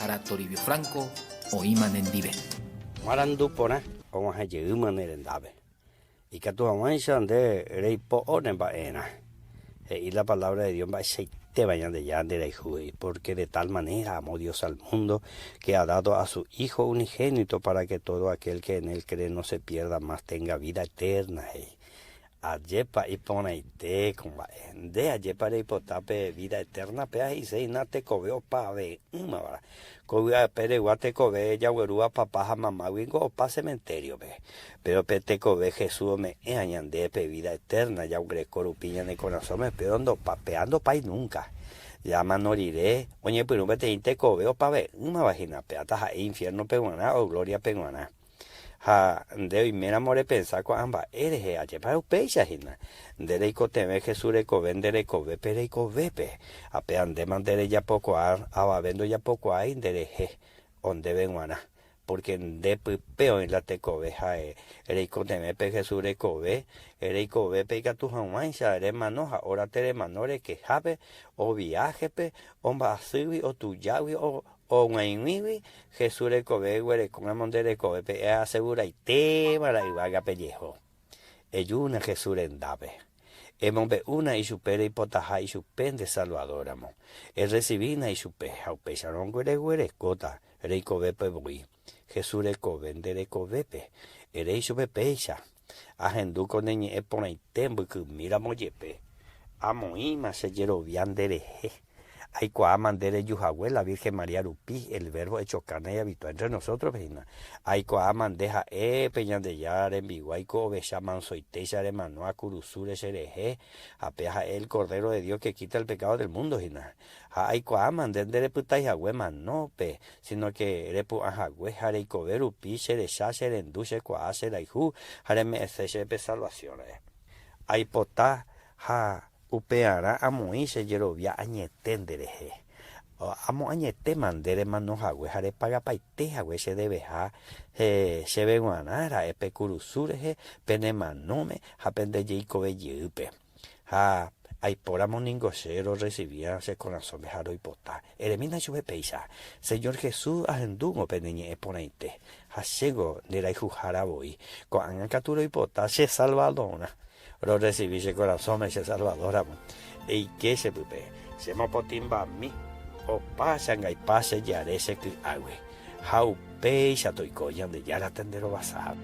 Ára Toribio Franco oĩma nendive. Marandu porã og̃uahẽ jeýma ne rendápe. Ikatu hag̃uáicha nde reipo'o ne mba'erã. He'i la palabra de Dios mba'eichaitéva Ñandejára nderayhu he'i, Porque de tal manera amó Dios al mundo, que ha dado a su Hijo unigénito para que todo aquel que en él cree no se pierda, mas tenga vida eterna, he'i. Ajépa iporãite ko mba'e. Nde ajépa reipota pe vida eterna péva he'ise hína tekove opave'ỹmava. Ko vy'ape regua tekove jaguerúva papa ha mamágui niko opa cementerio-pe. Péro pe tekove Jesús ome'ẽva ñandéve pe vida eterna jaguereko rupi ñane korasõme péro ndopa, péva ndopái nunca. Jamano rire oñepyrũ peteĩ tekove opave'ỹmava hína, péva taha'e infierno-pe g̃uarã o gloria-pe g̃uarã. Ha nde oiméramo repensa ko'ã mba'e rehe, ajépa upéicha hína? Nde reikotevẽ Jesús rekove nde rekovépe reikovépe. Ha péva ndéma nde rejapokuaa, avave ndojapokuaái nde rehe o ndéve g̃uarã, pórke nde pype oĩ la tekove ha reikotevẽ pe Jesús rekove reikovépe ikatu hag̃uáicha remano ha óra teremano rekehápe, o viáhepe, o mba'asýgui, o tujágui, o Og̃uaig̃uígui Jesús rekove eguerekóramo nde rekovépe easeguraitévara yvágape jeho. Ejúna Jesús rendápe. Emombe'úna ichupe reipotaha ichupe nde Salvador-ramo. Erresivína ichupe ha upéicharõ reguerekóta reikovépe voi. Jesús rekove nde rekovépe. Ere ichupe péicha, Ahendu ko ne ñe'ẽ porãite mbykymíramo jepe, amoĩma che jerovia nde rehe. Aikuaáma nde reju hague la Virgen María rupi, el Verbo hecho carne y habitó entre nosotros hína. Aikuaáma nde ha'e pe Ñandejára rembiguái ko ovecha mansoitéicha remanoa kurusúre che rehe, ha péa ha'e el Cordero de Dios que quita el pecado del mundo hína. Ha aikuaáma nde nderepytái hague manópe, sino que repu'ã hague ha reikove rupi che recha, che rendu, che kuaa, che rayhu ha reme'ẽse chéve pe salvación rehe. Aipota ha Upearã amoĩ che jerovia añete nderehe. Amoañetéma nde remano hague ha repagapaite hague che deveha chéve g̃uarã ra'e pe kurusu rehe pene manóme ha pende jeikove jeýpe. Ha aipóramo ningo che rorrecibíva che korasõme ha roipota. Eremína chupe péicha, Señor Jesús ahendúngo pene ñe'ẽ porãite, ha chéngo nde rayhuhára voi. Ko'ág̃a katu roipota che Salvadorã. Rorresivi che korasõme che Salvador ramo. Eike che pype, che mopotĩmbami, opa che angaipa che jare che ky'águi. Ha upéicha toiko Ñandejára tenderovasa.